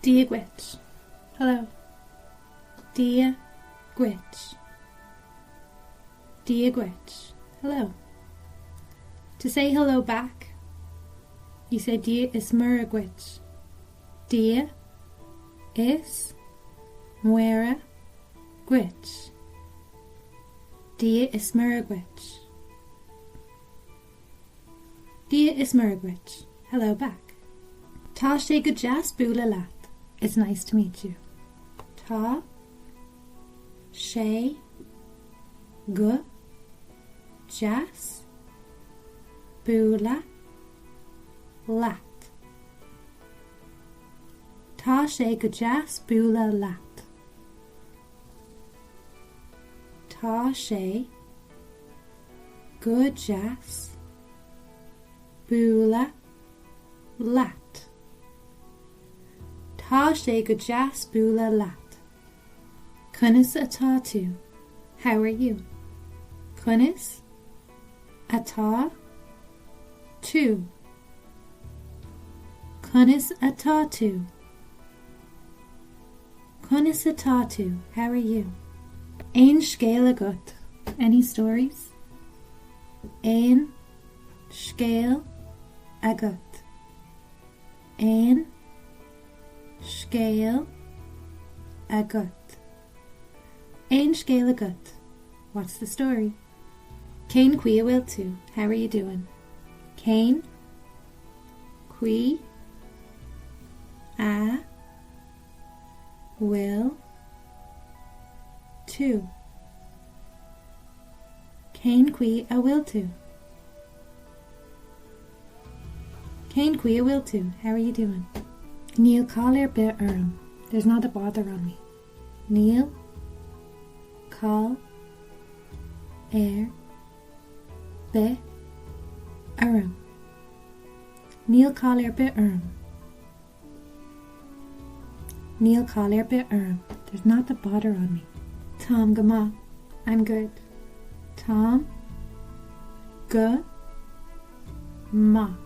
Dia dhuit. Hello. Dia dhuit. Dia dhuit. Hello. To say hello back, you say Dia is Muire dhuit. Dia is Muire dhuit. Dia is Muire dhuit. Dia is Muire dhuit. Hello back. Tá sé go deas bualadh leat. It's nice to meet you. Tá sé go deas bualadh leat. Tá sé go deas bualadh leat. Tá sé go deas bualadh leat. Tá sé go deas bualadh leat. Conas atá tú? How are you? Conas atá tú? Conas atá tú? Conas atá tú? How are you? Aon scéal agat? Any stories? Aon scéal agat? Aon scéal agat? Aon scéal agat? What's the story? Cén chaoi a bhfuil tú? How are you doing? Cén chaoi a bhfuil tú? Cén chaoi a bhfuil tú? Cén chaoi a bhfuil tú? How are you doing? Níl call ar bith orm. There's not a bother on me. Níl call ar bith orm. Níl call ar bith orm. Níl call ar bith orm. There's not a bother on me. Táim go maith. I'm good. Táim go maith.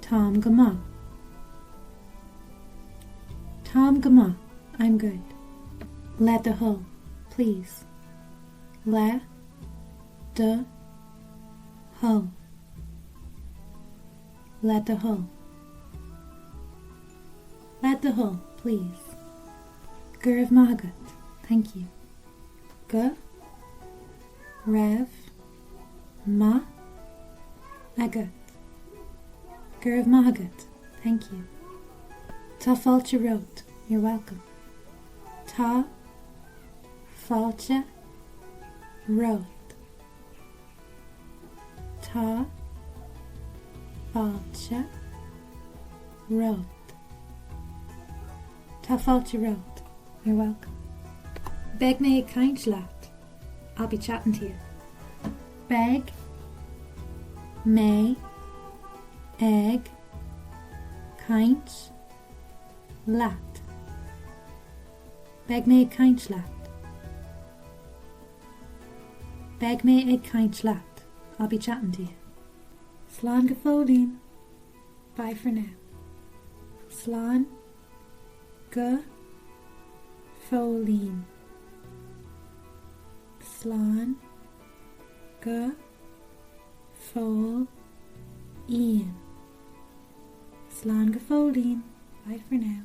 Táim go maith. Táim go maith. I'm good. Le do thoil, please. Le do thoil. Le do thoil. Le do thoil, please. Go raibh maith agat. Thank you. Go raibh maith agat. Go raibh maith agat. Thank you. Tá fáilte romhat. You're welcome. Tá fáilte romhat. Tá fáilte romhat. Tá fáilte romhat. You're welcome. Beidh mé ag caint leat. I'll be chatting to you. Beidh mé ag caint leat. Beidh mé ag caint leat. Beidh mé ag caint leat. I'll be chatting to you. Slán go fóillín. Bye for now. Slán go fóillín. Slán go fóillín. Slán go fóillín. Bye for now.